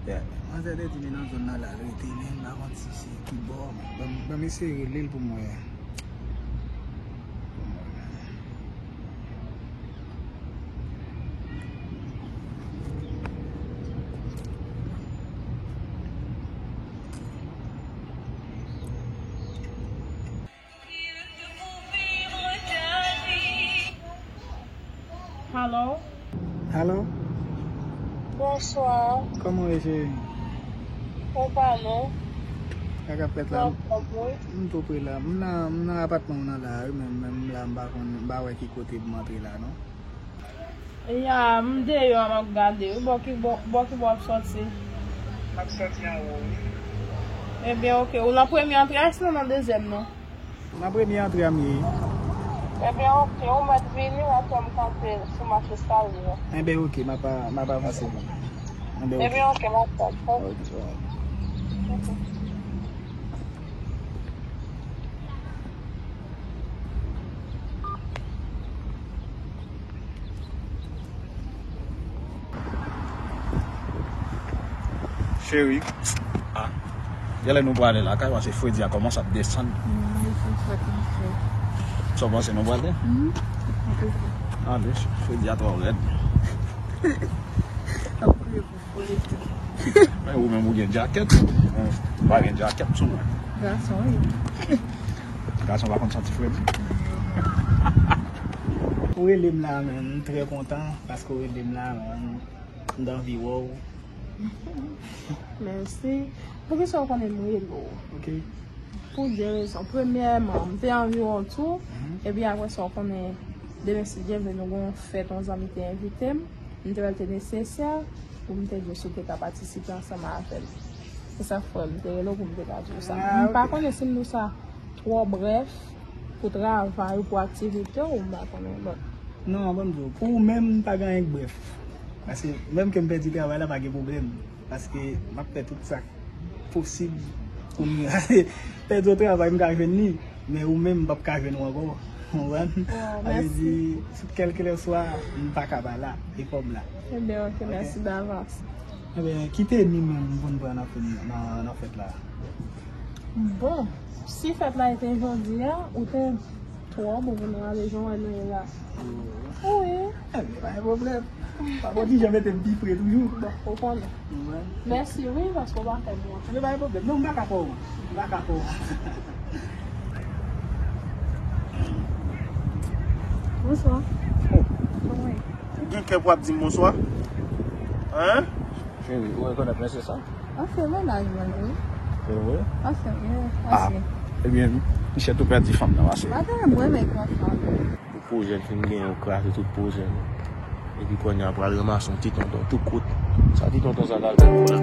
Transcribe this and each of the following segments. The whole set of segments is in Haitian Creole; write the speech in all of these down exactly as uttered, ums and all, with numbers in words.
Manzè te di li nan zòn nan l al rete, men m pa konn si se ki bò. Ban m, ban m eseye rele l pou m wè. Pou m wè. Hello? Hello? Bonswa. Kòman w ye, cheri? Ou pa non? Sa k ap fèt la? M tou pre la. M nan, m nan apatman w nan la wi, men, men m la, m pa konn, m pa wè ki kote pou m antre la non. Ya, m deyò a, m ap gade wi. Bò ki bò, bò ki bò w ap sòti? M ap sòti anwo wi. Ebyen, oke. Ou nan premye antre a, sinon nan dezyèm nan? Nan premye antre a m ye. Ebyen, oke. Ou mèt vini, wè kè m kanpe sou mache Salye a. Ebyen, oke. M ap, m ap avanse vini. Ebyen, oke. Ebyen, oke, m ap tann. Oke. Oke. Cheri, ah, genlè nou prale lakay, paske fredi a kòmanse ap desann. Sa w panse, nou prale? Ale, fredi a twò rèd. Men ou menm ou gen djakèt. Ou pa gen djakèt sou mwen. Gason, wi. Gason pa konn santi fredi. Ou rele m la, men m trè kontan paske ou rele m la, men m t anvi wè w. Mèsi. Poukisa w konnen m rele w? Ok. Pou de rezon. Premyèman, m te anvi wè w tou. Mhm. Epi apre sa, w konnen, demen si Dye vle, nou gen yon fèt, yon zanmi te envite m. M te wè l te nesesè pou m te di w si w te ka patisipe ansanm avè m. Se sa k fè m te rele w pou m te ka di w sa. Ah, m pa konnen si m di w sa twò brèf pou travay ou pou aktivite w, m pa konnen, but. Non, ban m di w, pou ou menm, m pa gen anyen k brèf. Paske menm ke m pèdi travay la, pa gen pwoblèm. Paske m ap fè tout sa k posib pou m pèdi yon travay, m ka jwenn li. Men ou menm, m p ap ka jwenn ou ankò. Ou konprann? Sa vle di, kèlkeswa, m pa ka pa la. E fò m la. Ebyen, oke, mèsi davans. Ebyen, ki teni menm pou n pran nan, nan, nan fèt la? Bon, si fèt la te jodi a, ou te twò bon pou nou ale jan wè nou ye la. Wi. Ebyen, pa gen pwoblèm. Papa w di jan mete m pi pre toujou. Bon, ou konnen. Mèsi wi, paske w pa fè m wont. Ebyen, pa gen pwoblèm. Non, m pa ka fè w wont. M pa ka fè w wont. Bonswa. Oh. Kòman w ye? Ou gen kè pou ap di m bonswa? Hein? Cheri, ou rekonèt mesye sa? An, se mennaj mwen, wi. Se vre? An, serye, an, serye. Ebyen, misye tou pèdi fanm nan, pase. Pa gen mwen menm yon fanm. Pou pwojè l fin genyen, ou kraze tout pwojè l. Epi kounye a pral ranmase yon ti tonton tou kout. Sa ti tonton sa t al fè pou la?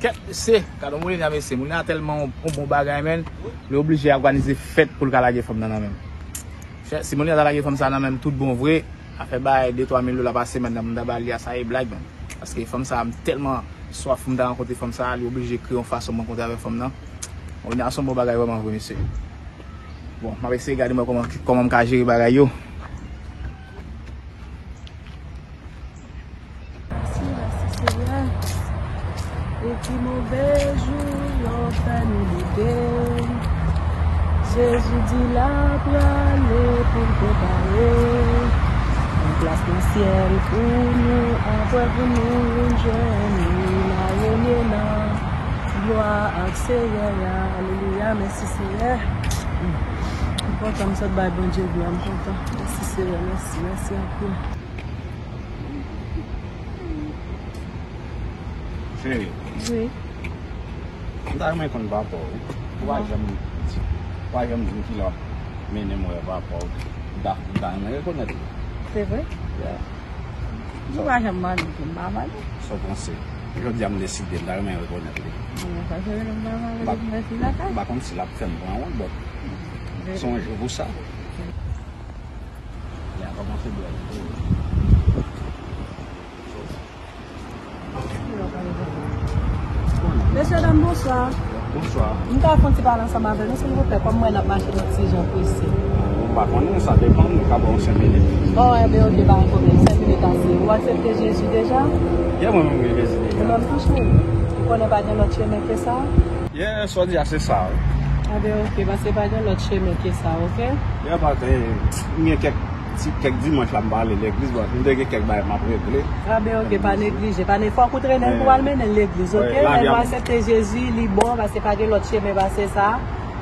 Kèt mesye, gade yon moun la mesye, moun la tèlman yon, yon bon bagay, menn, li oblije òganize fèt pou l ka lage fanm nan nan men m. Chè, si moun la ta lage fanm sa nan men m tout bon vre, afè bay de twa mil dola pa semèn nan, moun ta ba li a, sa e blag, menn. Paske fanm sa, m tèlman swaf pou m ta rankontre fanm sa, li oblije kreye yon fason m rankontre avèk fanm nan. Moun la se yon bon bagay vrèman vre, mesye. Bon, m ap eseye gade mwen kòman, kòman m ka jere bagay yo. Mèsi, mèsi, Senyè. E ki move jou yo fè nou leve. Jezi di l ap prale pou l prepare yon plas nan syèl pou nou, apre pou nou vin jwenn li la, règne nan glwa ak Senyè a. Alelouya, mèsi Senyè. M kontan, m sot bay Bondye glwa, m kontan. Mèsi Senyè, mèsi, mèsi anpil. Cheri. Wi. M ta renmen konn papa w, wi. Ou pa janm di, ou pa janm di m kilè w ap mennen m wè papa w. M ta, m ta renmen rekonèt li. Se vre? Yeah. Ou pa janm mande pou m pa pale. Sa w panse? Jodi a m deside, m ta renmen rekonèt li. Bon, sa se vre, m pa pale de mèsi lakay. M pa konn si l ap fè m pran wont, but se yon jou pou sa. Li a kòmanse bwè tou. Kilè w pral Bonswa. Bonswa. M ka fè yon ti pale ansanm avè nou, silvouplè, kòm m wè n ap mache nan ti jan prese. Bon, m pa konnen, sa depann, nou ka ba w senk minit. Oh, enben, oke, pa gen pwoblèm, senk minit ase. Ou aksepte Jezi deja? Yeah, mwen menm, mwen Jezi deja. Ou menm tou, cheri? Ou konnen pa gen lòt chemen ke sa? Yeah, sa w di a, se sa, wi. Enben, oke, paske pa gen lòt chemen ke sa, oke? Yeah, but, eh, m gen kèk ti, kèk dimanch la, m pa ale legliz, but m te gen kèk bagay m ap regle. Enben, oke, pa neglije, pa ne-, fòk ou trennen l pou w al mennen l legliz, oke? Lè nou aksepte Jezi, li bon, paske pa gen lòt chemen pase sa.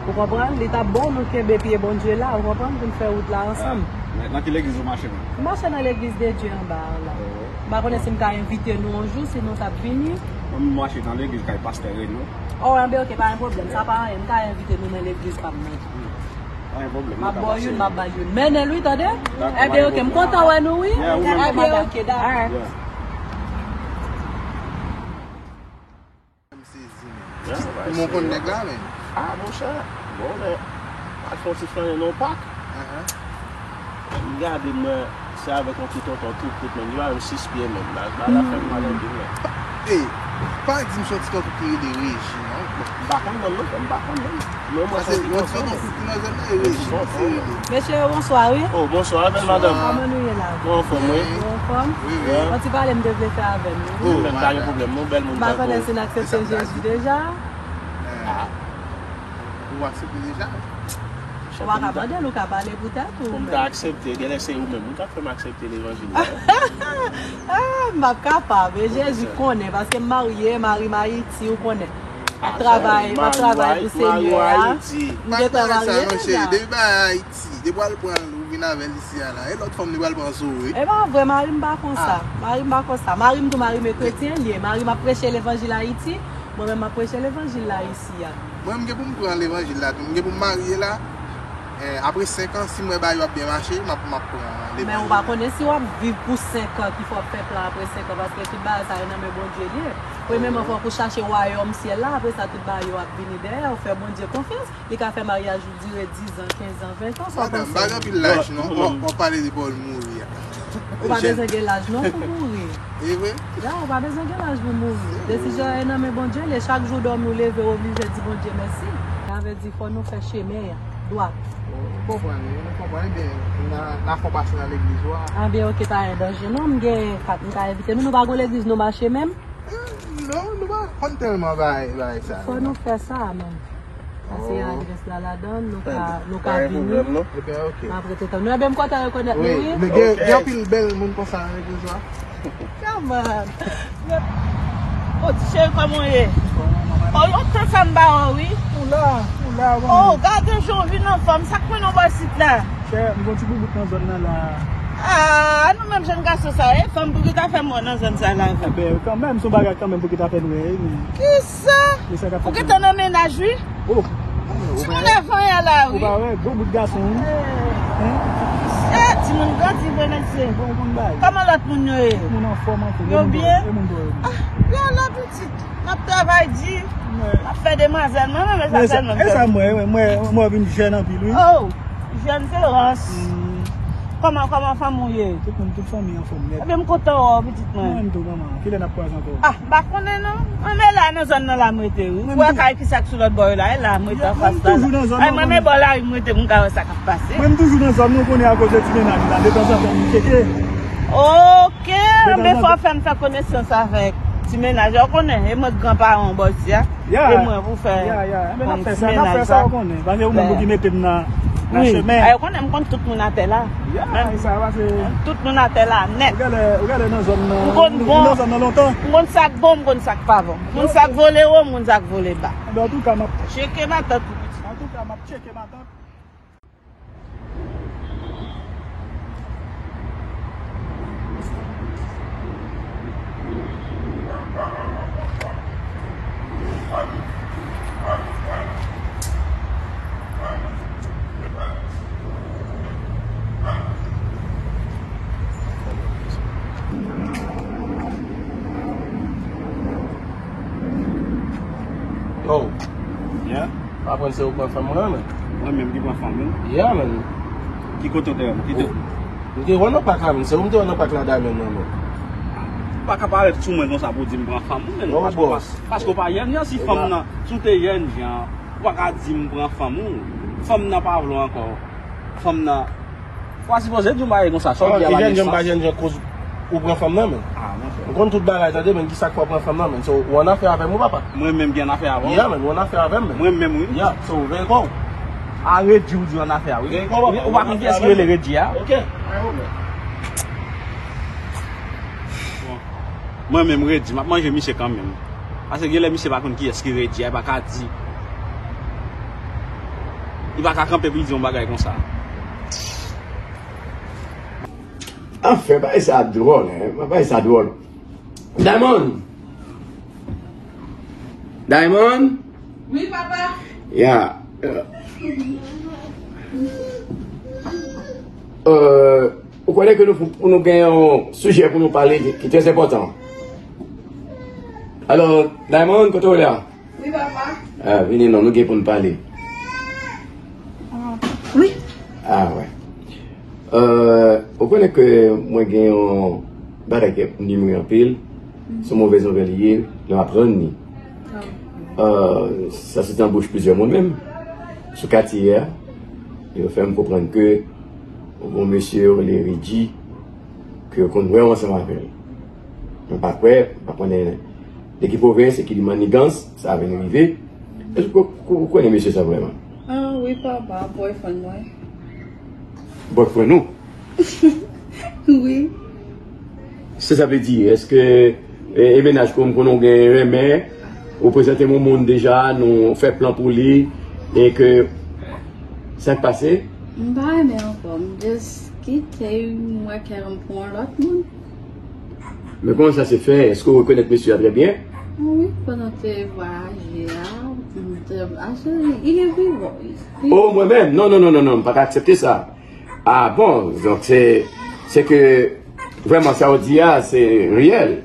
Ou konprann? Li t ap bon nou kenbe pye Bondye la, ou konprann, pou n fè wout la ansanm. Ah, nan, nan ki legliz ou mache menm? M mache nan legliz de Dye anba a la. Oh. M pa konnen si m ka envite nou yon jou, si nou t ap vini. Mwen, m mache nan legliz kay pastè Reno. Oh, enben, oke, pa gen pwoblèm, sa pa anyen, m ka envite nou nan legliz pa m nan. Hmm. Pa gen pwoblèm, m ap ba w youn, m ap ba l youn. Mennen l wi, tande? Dakò, enben, oke, m kontan wè nou wi. Yeah, ou menm. Enben, oke, dakò. Yeah. M sezi, men. Kòman w konn nèg la, men? Ah, monchè, bon, men, al fè yon ti flannen nan yon pak. Ahan. M gade, m wè se avèk yon ti tonton tou kout, men, li pa menm sis pye, men. Bagay la fè m mal anpil, men. Ey, pa di m se yon ti tonton ki rele Reji, non? M pa konn non, non, m pa konn non. Paske yon ti tonton kout ki nan zòn nan, e Reji, se li. Mesye yo, bonswa, wi. Oh, bonswa, bèl madanm. Kòman nou ye la? Nou anfòm, wi. Nou anfòm? Wi, wi. Yon ti pale m te vle fè avè nou, wi. Oh, men pa gen pwoblèm, non, bèl moun. M pa konnen si n aksepte Jezi deja. Ah. Ou aksepte deja? Ou pa ka mande l, ou ka pale pou tèt ou. Pou m ta aksepte, genlè se ou menm, ou ta fè m aksepte levanjil la. Ah, m p ap kapab. E Jezi konnen, paske m marye, mari m Ayiti, ou konnen. M ap travay, m ap travay pou Senyè a. M gentan marye deja. Depi bay Ayiti, depi w al pran l, ou vin avè l isi a la. E lòt fanm li pral pran sou ou, wi. E pa vre, mari m pa konsa. Mari m pa konsa. Mari m tou, mari m e kretyen l ye. Mari m ap preche levanjil Ayiti. Mwen menm, m ap preche levanjil la isi a. Mwen, m gen pou m pran levanjil la tou. M gen pou m marye la. Eh, apre senk an, si m wè bagay yo ap byen mache, m ap, m ap pran levanjil la. Men ou pa konnen si w ap viv pou senk an, ki fè w ap fè plan apre senk an, paske tout bagay sa yo nan men Bondye li ye. Premyèman, fòk ou chache wayòm syèl la, apre sa, tout bagay yo ap vini dèyè, ou fè Bondye konfyans, li ka fè maryaj ou dire diz an, kenz an, ven an, sa w panse? Madanm, m pa gen anpil laj, non. W ap pale de bò l mouri a. Ou pa bezwen gen laj non pou mouri. E vre? Ya, ou pa bezwen gen laj pou mouri. Desizyon an nan men Bondye li ye. Chak jou w dòmi, w leve, w oblije di Bondye mèsi. Sa vle di fò nou fè chemen an dwat. M konprann, wi, m konprann. Ebyen, n a, n a fè w pase nan legliz ou a. Anben, oke, pa gen danje non. M gen kat, m ka envite nou. Nou pa gon legliz nou mache menm? Eh, non, nou pa konn tèlman bagay, bagay sa. Fò nou fè sa menm. Pase adrès la ladan, nou ka, nou ka vini. Ebyen, oke. N ap rete tann nou. Ebyen, m kontan rekonèt nou, wi. Men gen, gen anpil bèl moun konsa nan legliz la. Come on. Oh, ti cheri, kòman w ye? Oh, lontan sa m pa wè w, wi. Ou la, ou la, ou la. Oh, gade jan w vin anfòm. Sa k mennen w bò isit la? Chè, m gon ti boubout nan zòn nan la. Ah, nou menm jèn gason sa, e fanm pou ki ta fè mò nan zòn sa la, vre. Enben, kanmenm, se yon bagay kanmenm pou ki ta fè nou, e, men. Kisa? Ou gentan nan mennaj, wi. Oh. Timoun avan ya la, wi. Ou pa wè, gwo bout gason, wi. Eh. Timoun grandi vre, mesye. Bon, bon bagay. Kòman lòt moun yo ye? Moun anfòm, anfòm. Yo byen? E moun bò yo? Ah, yo la, pitit. M ap travay di. M ap fè demwazèl. Mwen renmen sa tèlman. E sa, mwen, mwen, mwen vin jèn anpil, wi. Oh, jèn se rans. Kòman, kòman fanmi w ye? Tout moun, tout fanmi anfòm nèt. Ebyen, m kontan wè w, pitit mwen. Mwen menm tou, manman. Kilè n ap kwaze ankò? Ah, m pa konnen non. Mwen men la nan zòn nan la m rete, wi. Ou wè kay ki sa k sou lòt bò yo la, e la m rete anfas la. Mwen toujou nan zòn nan. Ay, mwen men bò lari m rete, m ka wè sa k ap pase. Mwen m toujou nan zòn nan, ou konnen akoz de ti mennaj la, detanzantan m tcheke. Oke, men fò w fè m fè konesans avèk ti mennaj la, ou konnen, e mwen k granparan w bò isi a. E mwen pou fè. Ya, ya. Enben, n ap fè sa, n ap fè sa, ou konnen. Paske ou menm pou ki mete m nan, nan chemen. Ay, ou konnen, m konn tout moun atè la. Ya, e sa, paske tout moun atè la, nèt. Ou genlè, ou genlè nan zòn nan, ou nan zòn nan lontan. M konn sa k bon, m konn sa k pa bon. M konn sa k vole wo, m konn sa k vole ba. Enben, antouka, m ap tcheke matant ou, pitit. Antouka, m ap tcheke matant. Oh. Yeah. Pa konn se ou pran fanm mwen an, men. Mwen menm ki pran fanm ou? Yeah, man. Ki kote w te wè m? Ki te... M te wè w nan pak la, men. Se ou m te wè nan pak la, dayè, men, non, men. Ou pa ka parèt sou mwen konsa pou di m pran fanm ou, men. Non, paske ou pa, bòs. Paske ou pa jèn jan, si fanm nan, si w te jèn jan, ou pa ka di m pran fanm ou. Fanm nan pa vle w ankò. Fanm nan, ou pa sipoze di yon bagay konsa, sa w di a pa gen sans. Jèn jan, m pa jèn jan koz ou pran fanm nan, men. Ah, monchè. M konn tout bagay, tande, men ki sa k fè w pran fanm nan, men. So, ou annafè avè m, wi, papa? Mwen menm ki annafè avè w? Yeah, men, ou annafè avè m, men. Mwen menm, wi. Yeah, so, veye kò w. A, redi w di w annafè a, wi. Veye kò w, papa. Ou pa konn kiyès ki rele redi a? Ok. Bon. Mwen menm redi, m ap manje misye kanmenm. Paske genlè misye pa konn kiyès ki redi a, li pa ka di. Li pa ka kanpe pou li di yon bagay konsa. Anfen, bagay sa dwòl, en. Bagay sa dwòl. Diamond! Diamond! Wi, papa. Ya. Euh, ou konnen ke nou, nou gen yon sijè pou nou pale ki, ki trè enpòtan. Alò, Diamond, kote w la? Wi, papa. Ah, vini non, nou gen pou n pale. Ah, wi. Ah, wè. Euh, ou konnen ke mwen gen yon bagay ki ennuiye m anpil. Mhm. Se yon movèz nouvèl li ye, lè m aprann li. Ah. Euh, sa soti nan bouch plizyè moun menm. Sou katye a, yo fè m konprann ke yon mesye yo rele Regi, ke yo konn wè w ansanm avè l. Mwen pa kwè, mwen pa konnen de ki pwovens e ki manigans sa vin rive. Èske ou, ou, ou konnen mesye sa vrèman? Ah, wi, papa, boyfriend mwen. Boyfriend ou? Wi. Sa sa vle di, èske, e, e mennaj ke w konnen w gen renmen, ou prezante m yon moun deja, nou fè plan pou li, e ke sa k pase? M pa renmen ankò, m just kite, m wè kè m pou yon lòt moun. Men kòman sa se fè? Èske w rekonèt mesye a trè byen? Wi, pandan te vwayaje a, m te, actually, il est vivant. Oh, mwen menm? Non, non, non, non, non, m pa ka aksepte sa. Ah bon, donk se, se ke vrèman sa w di a, se reyèl.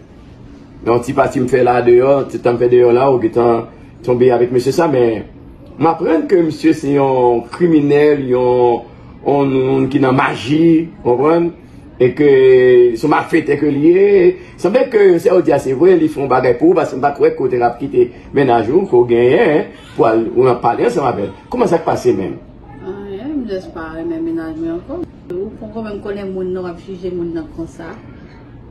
Nan yon ti pati m fè la deyò, ti tan m fè deyò la, ou gentan tonbe avèk mesye sa, men m aprann ke misye se yon kriminèl, yon, yon moun ki nan maji, w konprann? E ke se yon malfetè ke li ye. Sanble ke sa w di a se vre, li fè yon bagay pou ou, paske m pa kwè ke w te ap kite mennaj ou, ke w genyen, pou al, ou al pale ansanm avè l. Kòman sa k pase menm? Anyen, m just pa renmen mennaj mwen ankò. Ou poko menm konnen moun nan, w ap jije moun nan konsa.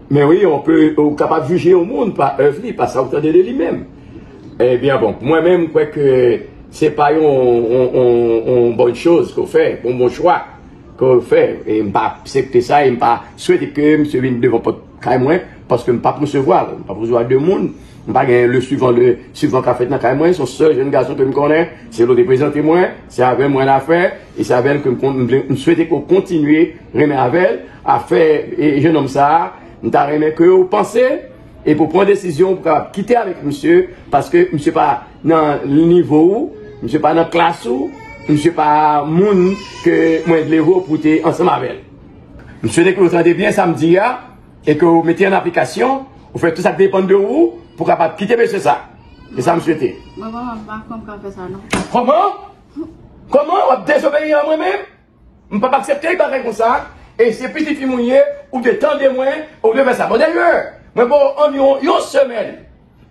Men wi, on peut, ou kapab jije yon moun pa èv li, pa sa ou tande de li menm. Ebyen, bon, pou mwen menm, m kwè ke se pa yon, yon, yon, yon bòn choz ke w fè, yon bon chwa ke w fè. E m pa aksepte sa, e m pa swete ke misye vin devan pòt kay mwen, paske m p ap resevwa l. M p ap resevwa de moun. M pa gen le suivant, le suivant ka fèt nan kay mwen. Se yon sèl jèn gason ke m konnen. Se l ou te prezante mwen. Se avè l mwen afè. E se avè l ke m kon-, m vle, m swete ke w kontinye renmen avè l. Afè, e, jennonm sa a, m ta renmen ke w panse e pou w pran desizyon pou w kapab kite avèk misye, paske misye pa nan nivo w, misye pa nan klas ou, misye pa moun ke mwen vle vre w pou w te ansanm avè l. M swete ke w tande byen sa m di a, e ke w mete an aplikasyon, ou fè tout sa k depann de ou pou w kapab kite mesye sa. Se sa m swete. Mwen vrèman m pa kwè m ka fè sa non. Kòman? Kòman w ap dezobeyi a mwen menm? M p ap aksepte bagay konsa. E se pitit fi m ou ye, ou dwe tande mwen, ou dwe fè sa. Bon, dayè, mwen ba w anviwon yon semèn.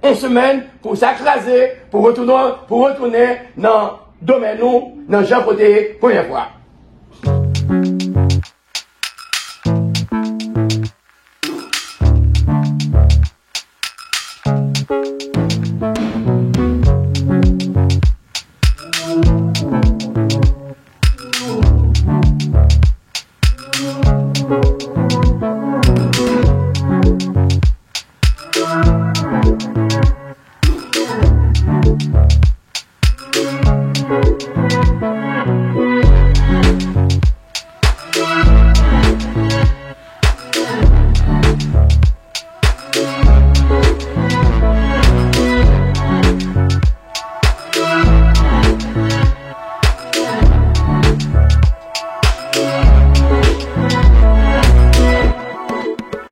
Yon semèn pou sa kraze, pou retounen, pou retounen nan domèn ou, nan jan kote premyè fwa.